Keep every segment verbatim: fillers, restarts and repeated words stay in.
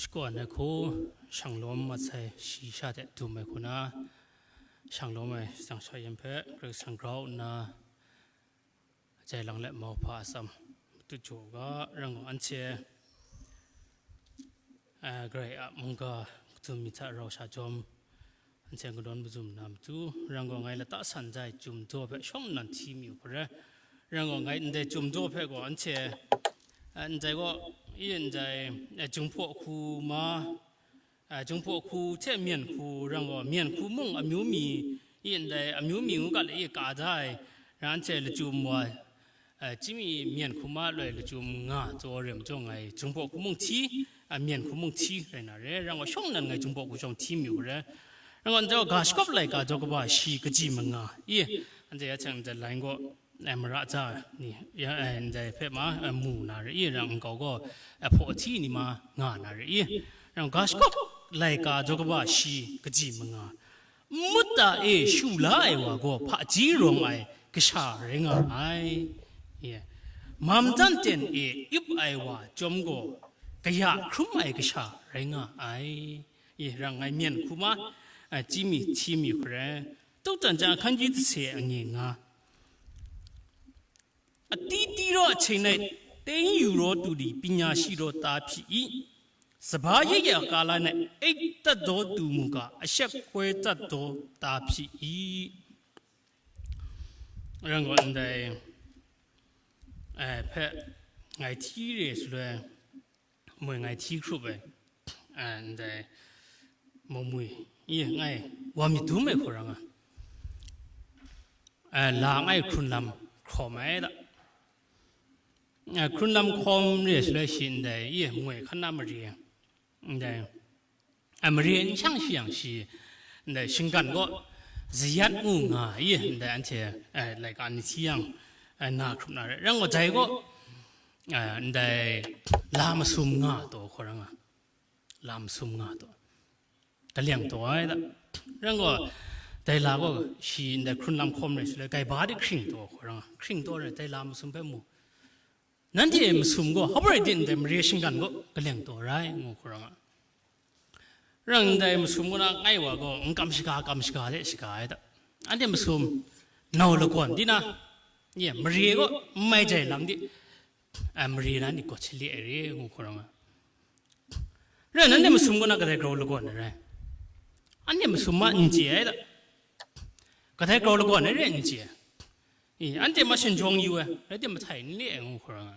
Shakawn ai hku, shanglawm masai shi sha hte dum ai hku na, shanglawm ai shadang sha yin hpe Karai Kasang grau nna, jai lang let mauhpa atsam matut jaw u ga, rai ngai gaw anhte, a, Karai a mungga katsun myit hta rau sha jawm, anhte kanawn mazum na matu, rai ngai gaw ngai lata san jai Chyum daw hpe shawng nnan hti mi u hkra, rai ngai gaw ngai ndai Chyum daw hpe gaw anhte, a, ndai gaw, i ndai, a, Jinghpaw hku ma, a, Jinghpaw hku hte Myen hku, rai ngai gaw Myen hku mung amyu mi, i ndai amyu mi ngu ga le, i ka da ai, rai anhte lachyum wa, a, chyinmi Myen hku ma loi lachyum nga tsaw rem chyawng ngai Jinghpaw hku mung hti, a, Myen hku mung hti rai na re, rai ngai gaw shawng nnan ngai Jinghpaw hku shawng hti mi u re, rai ngai gaw ndai gaw ga shakawp laika jaw kaba shi kaji manga, i, anhte ya hte ndai lai gaw, e, mara ja ni, ya, e, ndai hpe ma, e, mu na re i, rai ngai gaw, e, hpaw hti ni ma nga na re i, rai ngai gaw ga shakawp laika jaw kaba shi kaji manga, mut ta e shu la ai wa gaw hpaji rawng ai kasha rai nga ai. Ye. Mam dan ten e yup ai wa chyawm gaw kaya hkrum ai kasha rai nga ai. Ye, rai ngai Myen hku ma, a, chyinmi hti mi hkra, Tawk dan ja hkan ji tase a nge nga. Atiti raw ahkying nai, teng yu raw tu li, panya shi raw ta hpyi i, saba ye ya kala nai, ek tat daw tu mu ga, ashek koi tat daw ta hpyi i. Rai ngai gaw ndai, e, hpe ngai hti re shaloi, moi ngai hti hkrup ai, a, ndai, mumwi, i, ngai, wa myit dum ai hku rai nga, a, la ngai hkrun lam hkawm ai da. A, hkrun lam hkawm re shaloi shi ndai, i, moi hkan na mare, ndai, a, mare n shang shi yang shi, ndai, shinggan gaw zayat ngu nga i, ndai, anhte, a, laika ni hti yang, a, na hkrup na re. Rai ngai gaw, jai gaw, a, ndai, la masum nga taw hku rai nga, la masum nga taw, kaleng taw ai da. Rai ngai gaw, dai la gaw shi ndai hkrun lam hkawm re shaloi, gaiba de hkring taw hku rai nga, hkring taw re, dai la masum hpe mu. Nanhte masum gaw, hpa rai din dai mare shinggan gaw kaleng taw rai, ngu hku rai nga. Rai ndai masum gaw na ngai wa gaw, n kam shaga, kam shaga de shaga ai da. Anhte masum, nau lagawn di na, ye, mare gaw, n mai jai lam di, a, mare na ni gaw chye le ai re, ngu hku rai nga. Rai, nanhte masum gaw na kadai grau lagawn ai rai? Anhte masum ma n chye ai da. Kadai grau lagawn ai re n chye ai. I, anhte ma shinjawng yu ai, rai timung, mahtai n le ai ngu hku rai nga.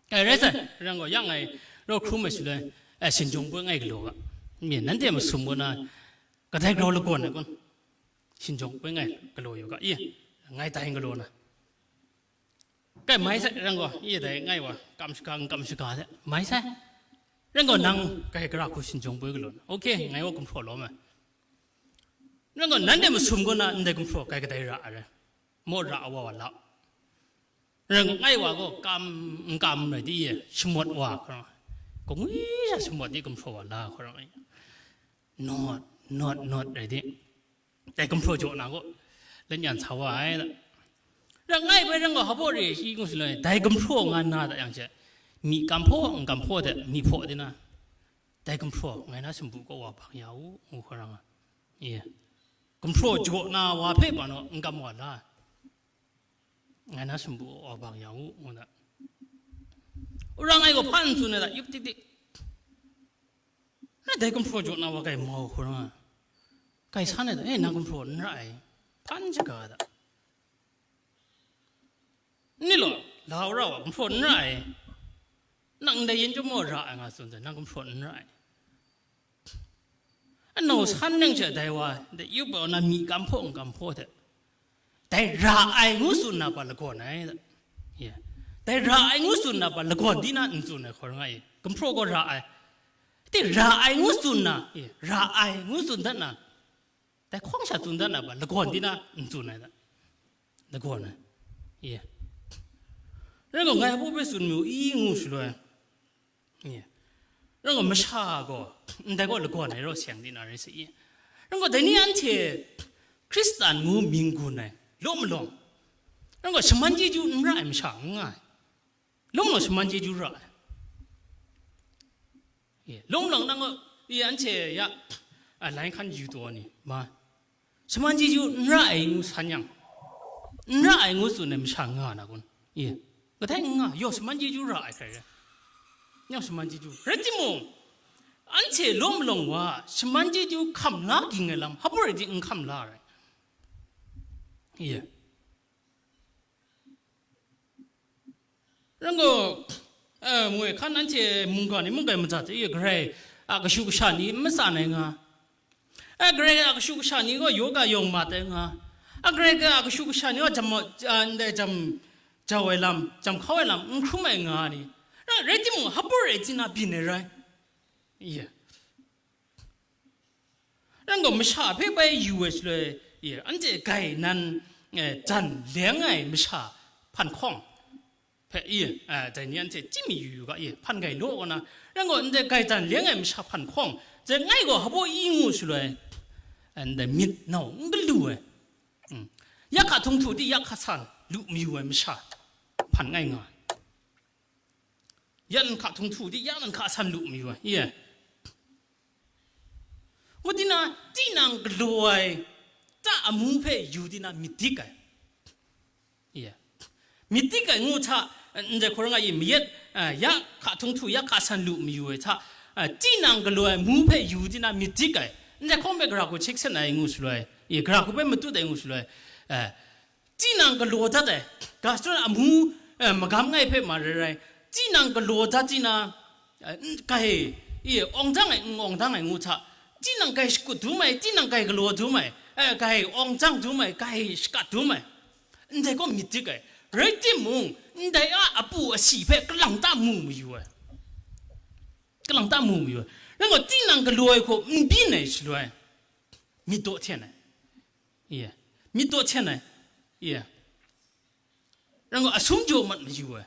E, rai sai, rai ngai gaw, ya ngai, rau hkrum ai shaloi, e, shinjawng poi ngai galaw ga. Mi, nanhte masum gaw na, kadai grau lagawn ai kun? Shinjawng poi ngai galaw yu ga. I, ngai tai galaw na. Kai mai sai, rai ngai gaw, i dai ngai wa, kam shaga, n kam shaga de, mai sai. Rai ngai gaw, nang kai gara hku shinjawng poi galaw na. Ok, ngai gaw gumhpraw lawm ai. Rai ngai gaw, nanhte masum gaw na ndai gumhpraw kai kadai ra ai rai? Maw ra wa wa lau. Rai ngai wa gaw kam, n kam rai di, shamawt wa hkra, kangwi sha shamawt di gumhpraw wa la hkra, not, not, not rai di. Dai gumhpraw jaw na gaw, lanyan sa wa ai da. Rai ngai bai rai gaw, hpa re shi ngu shaloi, dai gumhpraw nga na da yang she, mi kam hpaw, n kam hpaw de, mi hpaw di na, dai gumhpraw ngai na sumpu kaw wa bang ya u, ngu hkra nga. Ye. Gumhpraw jaw na wa hpe ba naw n kam wa la. Ngai na sumpu kaw wa bang ya u, ngu na. Wora ngai gaw hpa n tsun ai da, yup tik tik. Na dai gumhpraw jaw na wa kai mau hkra nga. Kai san ai da, e, nang gumhpraw n ra ai. Hpa n shaga da. Ni law, la wora wa gumhpraw n ra ai. Nang ndai yin chyawm maw ra ai nga tsun sai, nang gumhpraw n ra ai. Anau san nang she dai wa, dai yup ai wa na mi kam hpaw n kam hpaw hte, dai ra ai ngu tsun na pa lagawn ai da. Ye. Dai ra ai ngu tsun na pa lagawn di na n tsun ai hkra nga i. Gumhpraw gaw ra ai. Dai ra ai ngu tsun na, ye, ra ai ngu tsun dat na, dai hkawng sha tsun dat na pa lagawn di na n tsun ai da. Lagawn ai. Ye. Rai gaw, ngai hpa bai tsun mu i ngu shaloi. Ye. Rai gaw, masha gaw, ndai gaw lagawn ai raw seng di na rai sa i. Rai gaw, dai ni anhte Hkristan ngu mying gun ai, law malawng. Rai gaw, shaman chyeju n ra ai masha n nga ai. Law malawng shaman chyeju ra ai. Ye, lung lang nang, ye, anhte ya, a, lai hkan yu taw ni, ma. Shaman chyeju n ra ai ngu san yang, n ra ai ngu tsun ai masha nga na kun? Ye, kadai n nga, yawng shaman chyeju ra ai hkrai rai. Yawng shaman chyeju. Rai timung, anhte lawm lawng wa, shaman chyeju hkam la ging ai lam, hpa rai di n hkam la rai. Ye. Rai ngu, eh, moi hkan anhte mungga ni mungga maja hte, ye, Karai a kashu kasha ni n matsan ai nga. Eh, Karai a kashu kasha ni gaw yoga yawng mat ai nga. A, Karai a kashu kasha ni gaw jam, ah, ndai jam jau ai lam, jam hkau ai lam n hkrum ai nga ni. Rai, rai timung, hpa rai di na byin ai rai. Ye. Rai ngu, masha hpe bai yu ai shaloi, ye, anhte grai nan, eh, jan leng ai masha hpan hkawng hpe, ye, eh, dai ni anhte chyim mi yu yu ga, ye, hpan grai law kaw na, rai ngu, ndai grai jan leng ai masha hpan hkawng, dai ngai gaw hpa i ngu shaloi, eh, ndai myit nau n galu ai, mm, ya hka htung htu di ya hka san lu mayu ai masha hpan ngai nga ai. Ya nan hka htung htu di, ya nan hka san lu mayu ai, ye. Ngu di na, tinang galaw ai ta amu hpe yu di na myit dik ai. Ye. Myit dik ai ngu hta, ndai hkawng nga i mayat, a, ya hka htung htu, ya hka san lu mayu ai hta, a, tinang galaw ai mu hpe yu di na myit dik ai. Ndai hkawng hpe gara hku chyeksat ai ngu shaloi, ye, gara hku hpe matut ai ngu shaloi, a, tinang galaw dat ai, ga shadawn amu, eh, magam ngai hpe ma rai rai, tinang galaw dat di na, eh, n-, grai, i, awng dang ai, n awng dang ai ngu hta, tinang grai shakut dum ai, tinang grai galaw dum ai, eh, grai awng dang dum ai, grai shakat dum ai, ndai gaw myit dik ai. Rai timung, ndai a apu asi hpe kalang ta mu mayu ai. Kalang ta mu mayu ai. Rai gaw, tinang galaw ai hku n byin ai shaloi, myit daw hten ai. Ye. Myit daw hten ai. Ye. Rai ngu, asum jaw mat mayu ai.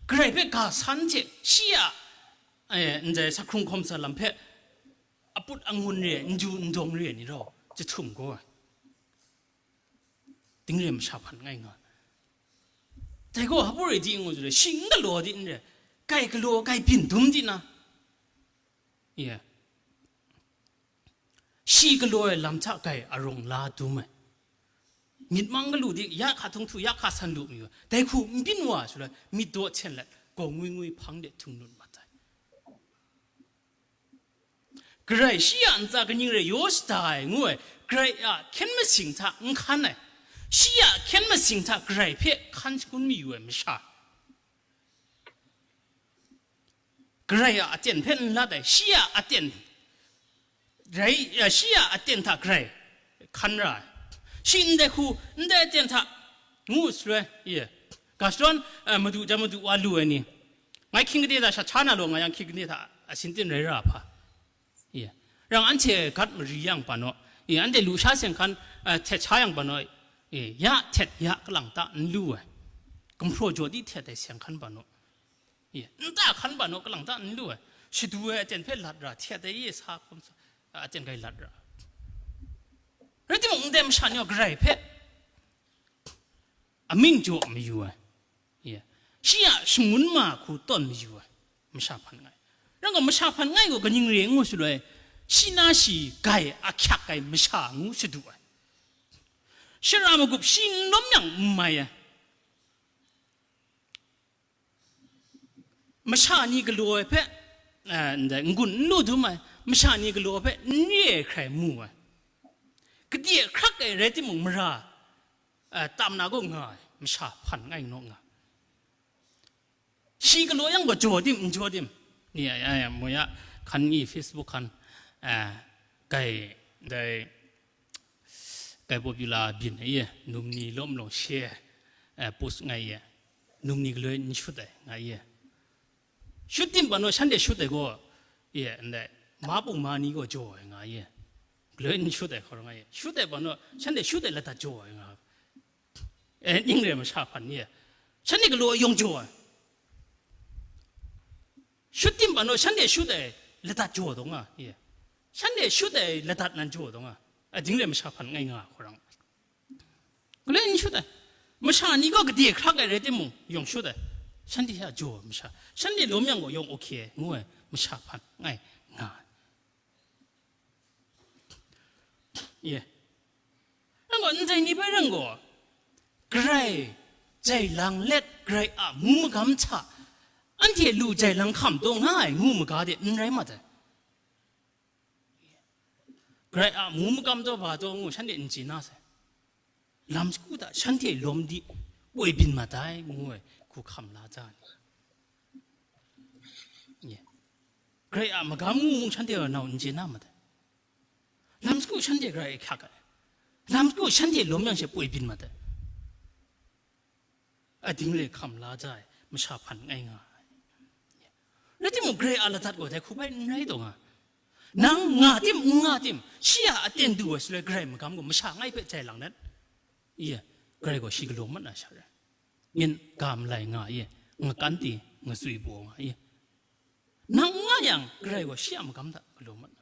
Karai hpe ga san hte shi a, eh, ndai sa hkrung hkawm sa lam hpe aput angun re ai, nju ndawng re ai ni rau jahtum gaw ai. Ding re masha hpan ngai nga. Dai gaw hpa rai di ngu shaloi, shi n galaw di n re, grai galaw, grai byin dum di na. Ye. Shi galaw ai lam hta grai arawng la dum ai. Myit mang galu di, ya hka htung htu, ya hka san lu mayu. Dai hku n byin wa shaloi, myit daw hten let, gaw ngwi ngwi hpang de htung lut mat ai. Karai shi a ntsa kaning re yaw shada ai ngu ai, Karai a hkyen masing hta n hkan ai. Shi a hkyen masing hta Karai hpe hkan shangun mayu ai masha. Karai a aten hpe n lat ai, shi a aten rai, shi a aten hta Karai hkan ra ai. Shi ndai hku, ndai aten hta ngu shaloi, ye, ga shadawn, eh, madu jan madu wa lu ai ni, ngai hkying gade hta shat sha na law, nga yang hkying gade hta asin tin rai ra hpa. Ye. Rang anhte gat mari yang pa naw, ye, anhte lusha seng hkan, eh, htet sha yang pa naw, ye, ya htet ya kalang ta n lu ai. Gumhpraw jaw di htet ai seng hkan pa naw. Ye, nta hkan pa naw kalang ta n lu ai. Shadu ai aten hpe lat ra, htet ai ye sa hkawm sa, aten grai lat ra. Rai timung, ndai masha ni gaw Karai hpe amying jaw mayu ai. Ye. Shi a shangun ma hku tawn mayu ai. Masha hpan ngai. Rai gaw, masha hpan ngai gaw kaning re ngu shaloi, shi na shi grai ahkyak ai masha ngu shadu ai. Shara magup shi n lawm yang n mai ai. Masha ni galaw ai hpe, eh, ndai n-gun n lu dum ai, masha ni galaw ai hpe n re ai hkrai mu ai. Gade hkrak ai rai timung, mara, eh, tam na gaw nga ai, masha hpan ngai naw nga. Shi galaw yang gaw jaw dim, n jaw dim? Ni a, ya, ya, mu ya, hkan ni Facebook hkan, eh, grai, dai, grai popular byin ai ye, num ni lawm lawng she, eh, post ngai ye, num ni galoi n shut ai, ngai ye. Shut tim pa naw, shanhte shut ai gaw, ye, ndai, ma pung ma ni gaw jaw ai, ngai ye. Galoi n shut ai hkawr ngai ye. Shut ai pa naw, shanhte shut ai ladat jaw ai, nga. Eh, ning re masha hpan ni e. Shanhte galaw yawng jaw ai. Shut tim pa naw, shanhte shut ai ladat jaw taw nga, ye. Shanhte shut ai ladat nan jaw taw nga. A, ding re masha hpan ngai nga hkawrang. Galoi n shut ai. Masha ni gaw gade hkrak ai rai timung, yawng shut ai. Shanhte sha jaw ai masha. Shanhte lawm yang gaw yawng okay ai, ngu ai. masha hpan ngai nga ai. Ye. Nang gaw ndai ni hpe rang gaw, Karai jai lang let, Karai a mu magam hta anhte lu jai lang hkam taw nga ai ngu maga de n rai mat ai. Karai a mu magam taw ba taw ngu shanhte n chye na sai. Lam shagu hta shanhte lawm di, poi byin mat ai ngu ai hku hkam la ja ni. Ye. Karai a magam ngu mung shanhte nau n chye na mat ai. Lam shagu shanhte Karai a hkyak ai. Lam shagu shanhte lawm yang she poi byin mat ai. Ading le hkam la ja ai masha hpan ngai nga ai. Rai timung, Karai a ladat gaw dai hku bai n rai taw nga. Nang nga tim, n nga tim, shi a aten du ai shaloi Karai magam gaw masha ngai hpe jai lang let. Ye, Karai gaw shi galaw mat na sha rai. Myen ga malai nga ye, ngakan ti, ngatswi baw nga ye. Nang n nga yang, Karai gaw shi a magam hta galaw mat na.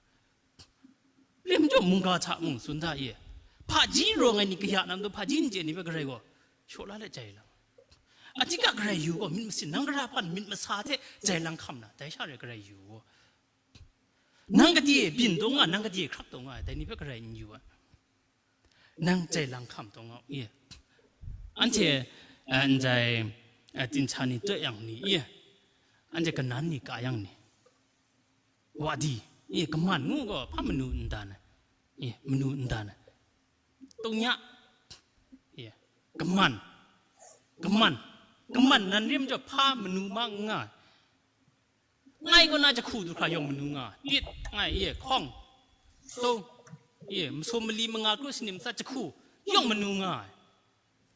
Lim jaw mungga hta mung tsun hta ye, hpaji rawng ai ni kaya na matu hpaji n chye ni hpe Karai gaw shaw la let jai lang. Achika Karai yu gaw myit masin, nang gara hpan myit masa hte jai lang hkam na, dai sha rai Karai yu gaw. Nang gade byin taw nga, nang gade hkrak taw nga, dai ni hpe Karai n yu ai. Nang jai lang hkam taw nga u, ye. Anhte, eh, ndai, eh, dinghta ni tawt yang ni, ye. Anhte kanan ni ka yang ni. Wa di, ye, kaman ngu gaw, hpa manu n dan ai, ye, manu n dan ai. Tungya, ye, kaman, kaman, kaman nan rim jaw hpa manu ma n nga ai. Ngai kaw na jahku du hkra yawng manu nga, tit, ngai, ye, hkawng, taw, ye, masum mali manga kru sinim tsa jahku yawng manu nga ai.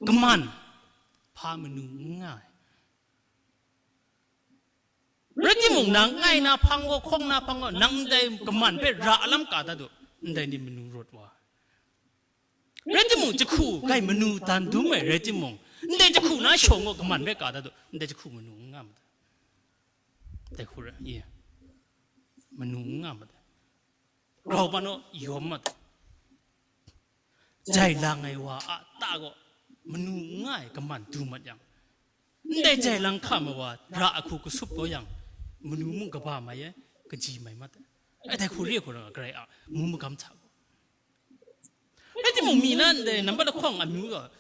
Kaman, hpa manu n nga ai. Rai timung, nang ngai na hpang gaw, hkawng na hpang gaw, nang ndai kaman hpe ra alam ka dat u, ndai ni manu rawt wa. Rai timung, jahku kai manu dan dum ai rai timung, ndai jahku na shawng gaw kaman hpe ka dat u, ndai jahku manu n nga mat ai. Dai hku rai, ye. Manu n nga mat ai. Grau ban naw yawm mat ai. Jai lang ai wa a ta gaw manu n nga ai kaman du mat yang, ndai jai lang hkam ai wa ra ahku kasup taw yang, manu mung kaba mai ai, kaji mai mat ai. Ai dai hku re hku rai nga, Karai a mu magam hta gaw. Rai timung, mi na ndai nambat lahkawng amyu gaw,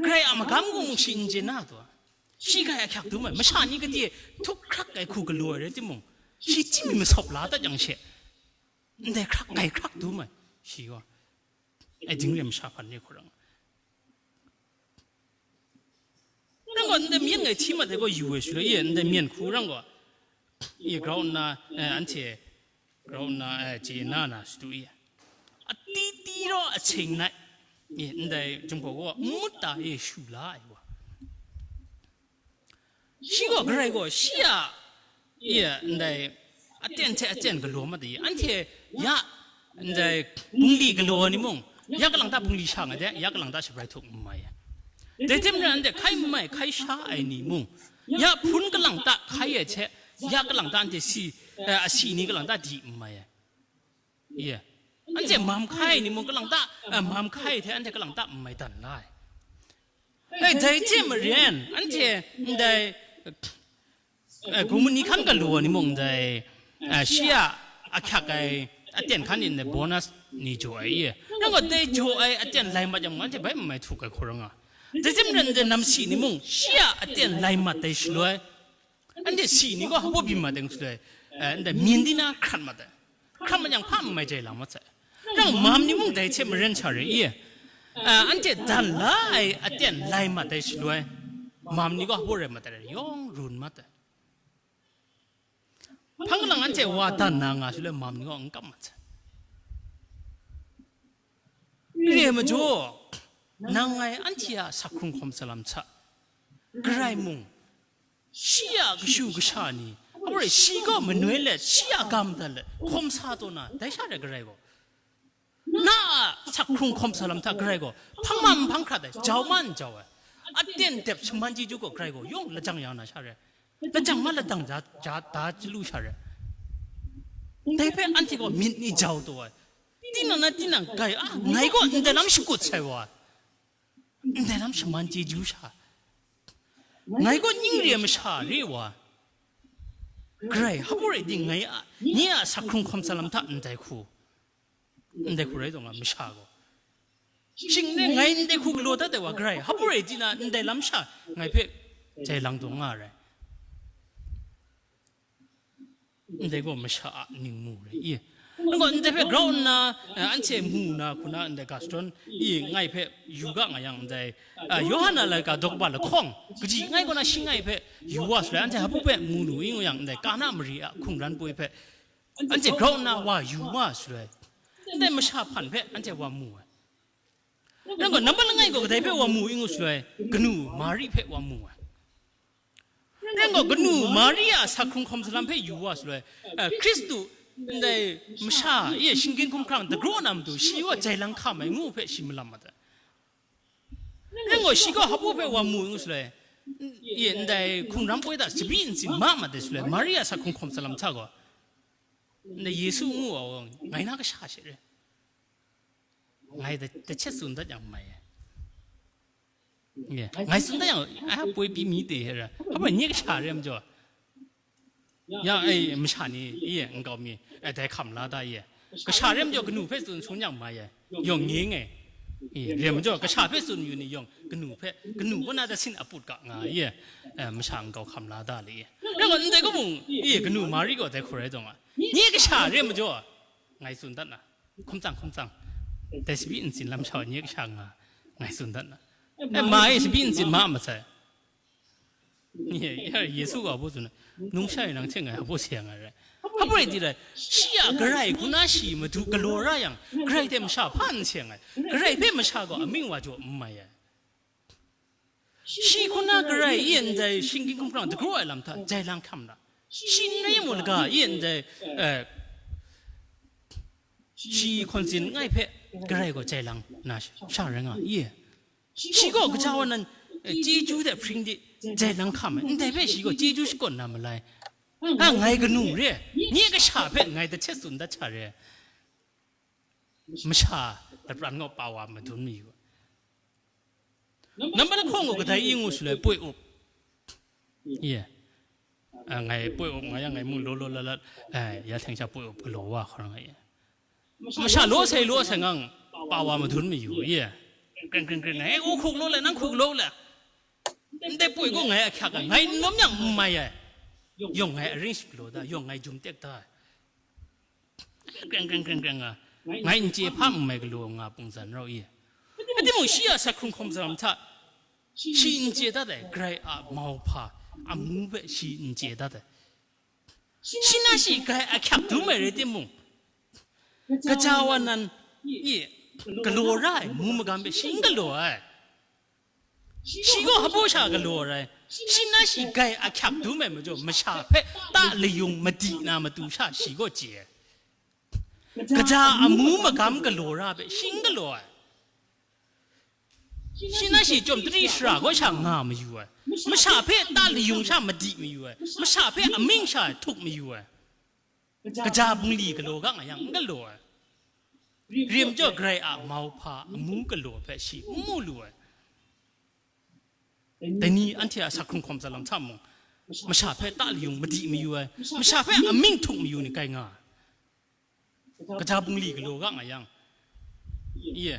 Karai a magam gaw mung shi n chye na taw, shi grai ahkyak dum ai, masha ni gade htuk hkrak ai hku galaw ai rai timung, shi chyim mi masawp la dat yang she, ndai hkrak, grai hkrak dum ai, shi gaw. Ai ding re masha hpan re hku rai nga. Nang gaw ndai myen ngai hti mat ai gaw yu ai shaloi, ye, ndai myen hku rang gaw, ye, grau nna, eh, anhte grau nna, eh, chye na na shadu, ye. Atiti raw ahkying nai, ye, ndai jumhpaw gaw n mut ta, ye, shu la ai wa. Shi gaw, Karai gaw shi a, ye, ndai aten hte aten galaw mat ai, anhte ya ndai bungli galaw ai ni mung, ya kalang ta bungli sha nga de, ya kalang ta shabrai htuk n mai ai. Dai hte maren anhte hkai n mai hkai sha ai ni mung, ya hpun kalang ta hkai ai hte, ya kalang ta anhte si, eh, asi ni kalang ta di n mai ai. Ye. Anhte mam hkai ai ni mung kalang ta, eh, mam hkai ai hte anhte kalang ta n mai dan la ai. Eh, dai hte maren, anhte ndai, eh, gumhpraw ni hkan galaw ni mung ndai, eh, shi a ahkyak ai aten hkan ni ndai bonus ni jaw ai, ye. Nang gaw dai jaw ai aten lai mat yang, anhte bai n mai htuk ai hku rai nga. Dai hte maren ndai namsi ni mung shi a aten lai mat ai shaloi, anhte si ni gaw hpaw byin mat ai shaloi, eh, ndai myin di na hkrat mat ai. Hkrat mat yang hpa n mai jai lang mat sai. Nang mam ni mung dai hte maren sha re i? Eh, anhte dan la ai aten lai mat ai shaloi, mam ni gaw hpaw rai mat ai, yawng run mat ai. Hpang lang anhte wa dan na nga shaloi, mam ni gaw n kam mat sai. Re ai majaw, nang ngai anhte a sak hkrung hkawm sa lam hta, Karai mung, shi a kashu kasha ni, hpaw rai shi gaw manoi let, shi a ga madat let, hkawm sa taw na, dai sha rai Karai gaw, na a sak hkrung hkawm sa lam hta Karai gaw, hpang ma n hpang hkrat ai, jau ma n jau ai, aten dep shaman chyeju gaw Karai gaw yawng lajang ya na sha rai, lajang ma ladang ja, ja da chyalu sha rai. Dai hpe anhte gaw myit ni jau taw ai, tinang na tinang grai a, ngai gaw ndai lam shakut sai wa, ndai lam shaman chyeju sha, ngai gaw ning re ai masha re wa, Grai, hpa rai ting ngai a, nye a asak hkrung hkawm sa lam hta ndai hku, ndai hku rai taw nga masha gaw. Shing n rai, ngai ndai hku galaw dat ai wa grai, hpa rai tina ndai lam sha ngai hpe jai lang taw nga rai. Ndai gaw masha a ningmu rai i. Nang gaw ndai hpe grau nna, eh, anhte mu na hku na ndai ga shadawn i ngai hpe yu ga nga yang ndai, eh, Yawhan a laika daw kaba lahkawng kaji ngai kaw na shi ngai hpe yu wa shaloi, anhte hpa bai mu lu i ngu yang ndai Kana mare a hkungran poi hpe anhte grau nna wa yu wa shaloi, ndai masha hpan hpe anhte wa mu ai. Nang gaw nambat langai gaw kadai hpe wa mu i ngu shaloi, kanu Mari hpe wa mu ai. Nang gaw kanu Mari a asak hkrung hkawm sa lam hpe yu wa shaloi, eh, Hkristu ndai masha e shinggyim hkumhkrang dagraw na matu shi gaw jai lang hkam ai ngu hpe shi malam mat ai. Nang gaw shi gaw hpa hpe wa mu i ngu shaloi, e ndai hkungran poi hta shabi ntsin ma mat ai shaloi, Mari a asak hkrung hkawm sa lam hta gaw, ndai Yesu ngu wa gaw ngai na kasha she re. Ngai da, da chet tsun dat yang mai ai. Ye. Ngai tsun dat yang, a, poi pyi mi te ra. Hpa nye kasha re majaw. Ya, ai, masha ni, ye, nkau mi, ai, dai hkam la da ye. Kasha re majaw kanu hpe tsun sun yang mai ye. Yawng nye ngai. Ye, re majaw kasha hpe tsun yu ni yawng kanu hpe, kanu kaw na da sin a put ga nga ye. Eh, masha nkau hkam la da le ye. Nang gaw ndai kaw mung, ye, kanu Mari gaw dai hku rai taw nga. Nye kasha re majaw, ngai tsun dat na. Hkum tsang, hkum tsang. Dai shabi ntsin lam shau nye kasha nga, ngai tsun dat na. E, ma e shabi ntsin ma masai. Ye, ya, Yesu gaw hpa tsun ai, nungsha e nang hte ngai hpa se nga rai. Hpa rai di rai, shi a garai hku na shi madu galaw ra yang, garai hte masha hpa n se nga ai. Garai hpe masha gaw amying wa jaw n mai ai. Shi hku na garai e ndai shinggyim hkumhkrang dagraw ai lam hta jai lang hkam ra. Shi n rai mu laga e ndai, eh, shi hkawn tsin ngai hpe garai gaw jai lang na sha rai nga i. Shi gaw kaja wa nan, eh, chyeju de hpring de jai lang hkam ai, ndai hpe shi gaw chyeju shakawn na malai. A, ngai kanu re, nye kasha hpe ngai da htet tsun dat sha re. Masha lapran gaw pa wa madun mayu. Nambat lahkawng gaw kadai i ngu shaloi poi up. Ye. A, ngai poi up nga yang ngai mung law law lat lat, ai, ya hten sha poi up galaw wa hkawr nga ye. Masha law sai law sai ngang pa wa madun mayu ye. Kreng kreng kreng, ngai u hkuk law le, nang hkuk law le. Ndai poi gaw ngai ahkyak ai, ngai n lawm yang n mai ai. Yawng ngai aring shi galaw da, yawng ngai jum tek da ai. Kreng kreng kreng kreng a, ngai n chye hpa n mai galaw nga pungzan rau i. Rai timung, shi a asak hkrung hkawm sa lam hta, shi n chye dat ai, Karai a mauhpa, amu hpe shi n chye dat ai. Shi na shi grai ahkyak dum ai rai timung, kaja wa nan e galaw ra ai mu magam hpe shi n galaw ai. Shi gaw hpa sha galaw ai? Shi na shi grai ahkyak dum ai majaw, masha hpe ta layung madi na matu sha shi gaw chye ai. Kaja amu magam galaw ra hpe shi n galaw ai. Shi na shi chyawm tari shara gaw sha nga mayu ai. Masha hpe ta layung sha madi mayu ai. Masha hpe amying sha htuk mayu ai. Kaja bungli galaw ga nga yang n galaw ai. Rim jaw Karai a mauhpa amu galaw hpe shi n mu lu ai. Dai ni anhte a asak hkrung hkawm sa lam hta mung, masha hpe ta layung madi mayu ai, masha hpe amying htuk mayu ni kai nga ai. Kaja bungli galaw ga nga yang, ye,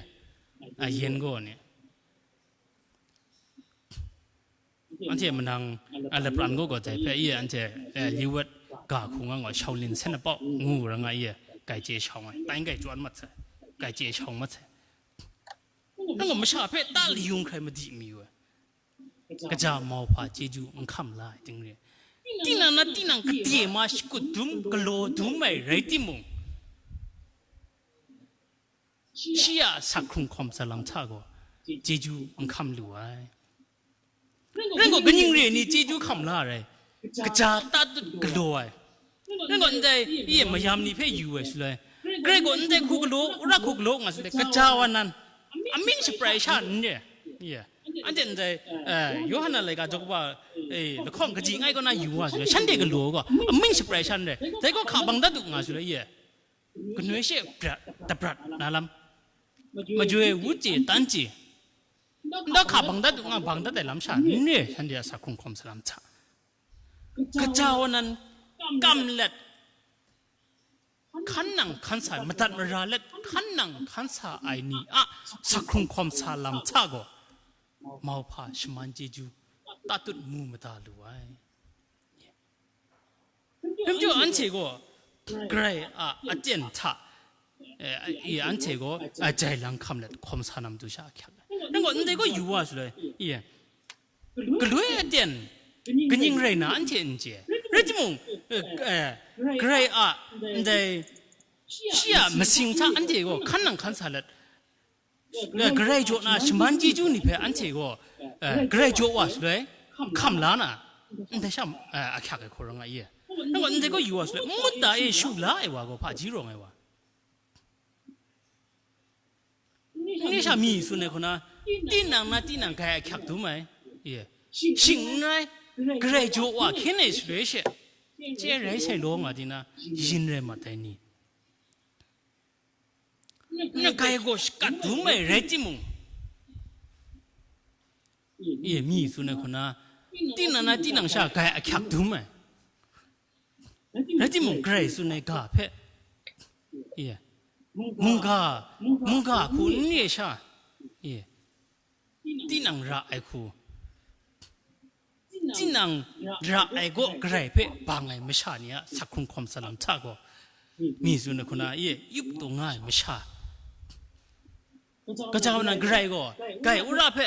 a yen gaw ni. Anhte manang, a, lapran gaw gaw dai hpe, ye, anhte, eh, Liwet ga hku nga ngaw Shaolin Sen Apau ngu ra nga, ye, gaichye shawng ai, tai gaichyawn mat sai, gaichye shawng mat sai. Nang gaw masha hpe ta layung hkrai madi mayu ai. Kaja mauhpa chyeju n hkam la ai ting re. Tinang na tinang kade ma shakut dum, galaw dum ai rai timung, shi a asak hkrung hkawm sa lam hta gaw chyeju n hkam lu ai. Rai gaw, kaning re ni chyeju hkam la ai rai? Kaja ta tut galaw ai. Rai gaw, ndai, ye, mayam ni hpe yu ai shaloi, Karai gaw ndai hku galaw, wora hku galaw nga shaloi, kaja wa nan, amying shabrai sha n re? Ye. Anhte ndai, eh, Yawhan a laika jaw kaba, eh, lahkawng kaji ngai kaw na yu wa shaloi, shanhte galaw gaw, amying shabrai sha n re? Dai gaw hka bang dat u nga shaloi, ye. Kanoi she brat, dabrat na lam, majoi wut chye tan chye, nta hka bang dat u nga bang dat ai lam sha n re, shanhte a asak hkrung hkawm sa lam hta. Kaja wa nan, kam let, hkan nang hkan sa, madat mara let hkan nang hkan sa ai ni a sakhkrung hkawm sa lam hta gaw, mauhpa shaman chyeju tatut mu mada lu ai. Hpyen majaw anhte gaw Karai a aten hta, eh, i anhte gaw, eh, jai lang hkam let hkawm sa na matu sha ahkyak ai. Nang gaw ndai gaw yu wa shaloi, i, galoi aten kaning rai na anhte n chye. Rai timung, eh, eh, Karai a ndai shi a masing hta anhte gaw hkan nang hkan sa let, eh, Karai jaw na shaman chyeju ni hpe anhte gaw, eh, Karai jaw wa shaloi hkam la na, ndai sha, eh, ahkyak ai hku rai nga i? Nang gaw ndai gaw yu wa shaloi, mut ta e shu la ai wa gaw hpaji rawng ai wa. Ni sha mi tsun ai hku na, tinang na tinang grai ahkyak dum ai, i, shing n rai, Karai jaw wa hkyen ai shaloi she, chye rai sai law nga di na, yin rai mat ai ni. Ngai gaw shakawn dum ai rai timung, i, mi tsun ai hku na, tinang na tinang sha grai ahkyak dum ai. Rai timung, Karai tsun ai ga hpe, i, mungga, mungga hku n re sha, i, tinang ra ai hku, tinang ra ai gaw Karai hpe bang ai masha ni a sakhkrung hkawm sa lam hta gaw, mi tsun ai hku na, i, yup taw nga ai masha. Kaja na Karai gaw, grai wora hpe,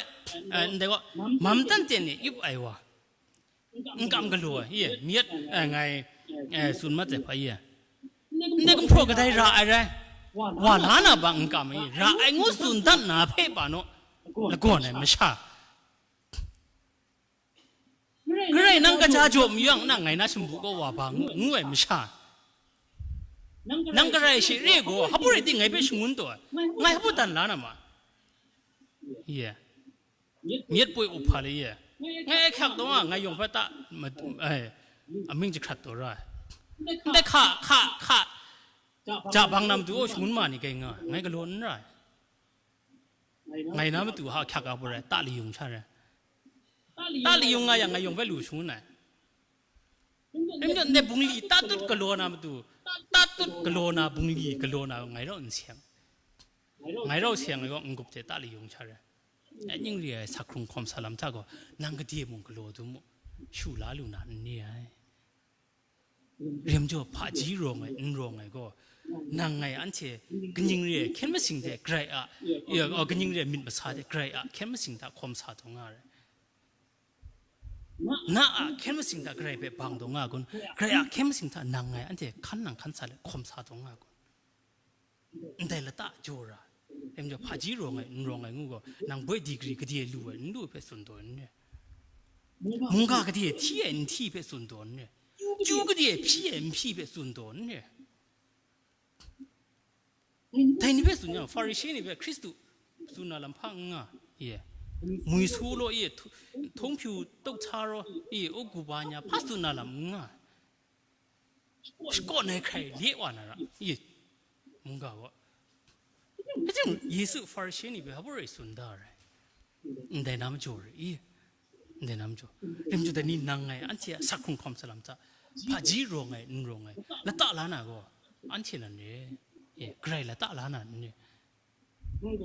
eh, ndai gaw, mam tan ten e yup ai wa, n kam galaw ai, i, myit, eh, ngai, eh, tsun mat ai hpa, i, ndai gumhpraw kadai ra ai rai, wa la na bang n kam ai, ra ai ngu tsun dat na hpe pa naw, lagawn ai masha. Karai nang kaja jaw mayu yang, nang ngai na shingbu kaw wa ba ngu, ngu ai masha. Nang Karai she re gaw, hpa rai ting ngai hpe shangun taw ai. Ngai hpa dan la na ma? Ye. Myit poi up hpa le ye. Ngai ahkyak taw nga, ngai yawng hpe ta, ma, ai, amying jahkrat taw ra ai. Ndai hka, hka, hka, ja bang na matu, o, shangun ma ni kai nga, ngai galaw n ra ai. Ngai na matu ha ahkyak a hpa rai, ta layung sha rai. Ta layung nga yang, ngai yawng hpe lu shangun ai. Rai nna, ndai bungli tatut galaw na matu, tatut galaw na bungli galaw na ngai rau n seng. Ngai rau seng ai gaw, n-gup hte ta layung sha rai. Ning re ai sakhkrung hkawm sa lam hta gaw, nang gade mung galaw dum mu, shu la lu na n re ai. Rai majaw, hpaji rawng ai, n rawng ai gaw, nang ngai anhte kaning re ai hkyen masing hte Karai a, ya, kaning re ai myit masa hte Karai a hkyen masing hta hkawm sa taw nga rai. Na a hkyen masing hta Karai hpe bang taw nga kun, Karai a hkyen masing hta nang ngai anhte hkan nang hkan sa let hkawm sa taw nga kun. Ndai lata jaw ra, rai majaw, hpaji rawng ai, n rawng ai ngu gaw, nang boi degree gade lu ai, n lu ai hpe tsun taw n re. Mungga gade hti ai, n hti ai hpe tsun taw n re. Chyu gade hpyi ai, n hpyi ai hpe tsun taw n re. Dai ni hpe tsun yang, Hparishe ni hpe Hkristu tsun na lam hpa n nga, ye. Mwi su law, ye, htu-, htung hpyu tuk hta raw, ye, u guba nya hpa tsun na lam n nga. Shakawn ai hkrai le wa na ra, i, mungga gaw. Hpa ting Yesu Hparishe ni hpe hpa rai tsun da ai? Ndai na majaw rai, i, ndai na majaw. Rai majaw, dai ni nang ngai anhte a sakhkrung hkawm sa lam hta, hpaji rawng ai, n rawng ai, lata la na gaw, anhte nan re, e, Karai lata la na n re.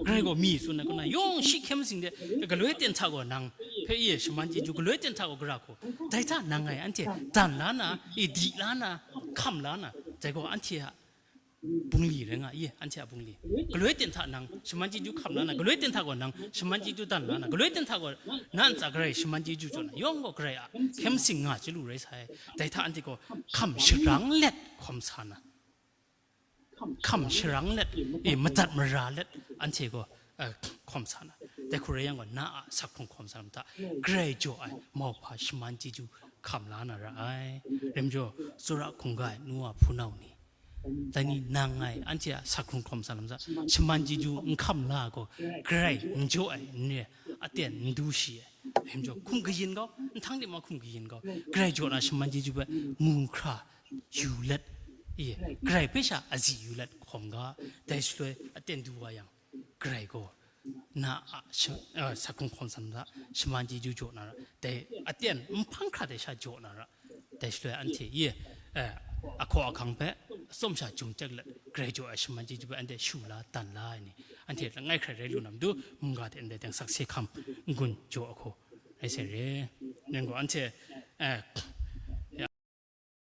Karai gaw mi tsun ai kaw na, yawng shi hkyen masing de, galoi ten hta gaw nang hpe, e, shaman chyeju, galoi ten hta gaw gara hku. Dai hta nang ngai anhte dan la na, e, di la na, hkam la na, dai gaw anhte a bungli rai nga, e, anhte a bungli. Galoi ten hta nang shaman chyeju hkam la na, galoi ten hta gaw nang shaman chyeju dan la na, galoi ten hta gaw na ntsa Karai shaman chyeju jaw na, yawng gaw Karai a hkyen masing nga chyalu rai sai. Dai hta anhte gaw hkam sharang let hkawm sa na. Hkam sharang let, e, madat mara let, anhte gaw, eh, hkawm sa na. Dai hku rai yang gaw, na a sakhkrung hkawm sa lam hta, Karai jaw ai mauhpa shaman chyeju hkam la na ra ai. Rai majaw, tsawra hkungga ai nu wa hpunau ni, dai ni nang ngai anhte a sakhkrung hkawm sa lam hta, shaman chyeju n hkam la gaw, Karai n jaw ai n re, aten n du shi ai. Rai majaw, hkum kayin gau, nhtang de ma hkum kayin gau, Karai jaw na shaman chyeju hpe mu hkra yu let, e, Karai hpe sha azi yu let hkawm ga, dai shaloi aten du wa yang, Karai gaw na a sha-, a, sakhkrung hkawm sa lam hta shaman chyeju jaw na ra, dai aten nhpang hkra dai sha jaw na ra, dai shaloi anhte, e, eh, ahkaw ahkang hpe atsawm sha jum tek let, grai jaw ai shaman chyeju hpe anhte shu la, dan la ai ni, anhte langai hkrai rai lu na matu, mungga hte ndai teng sakse hkam n-gun jaw ahkaw rai sai re. Ning gaw anhte, eh,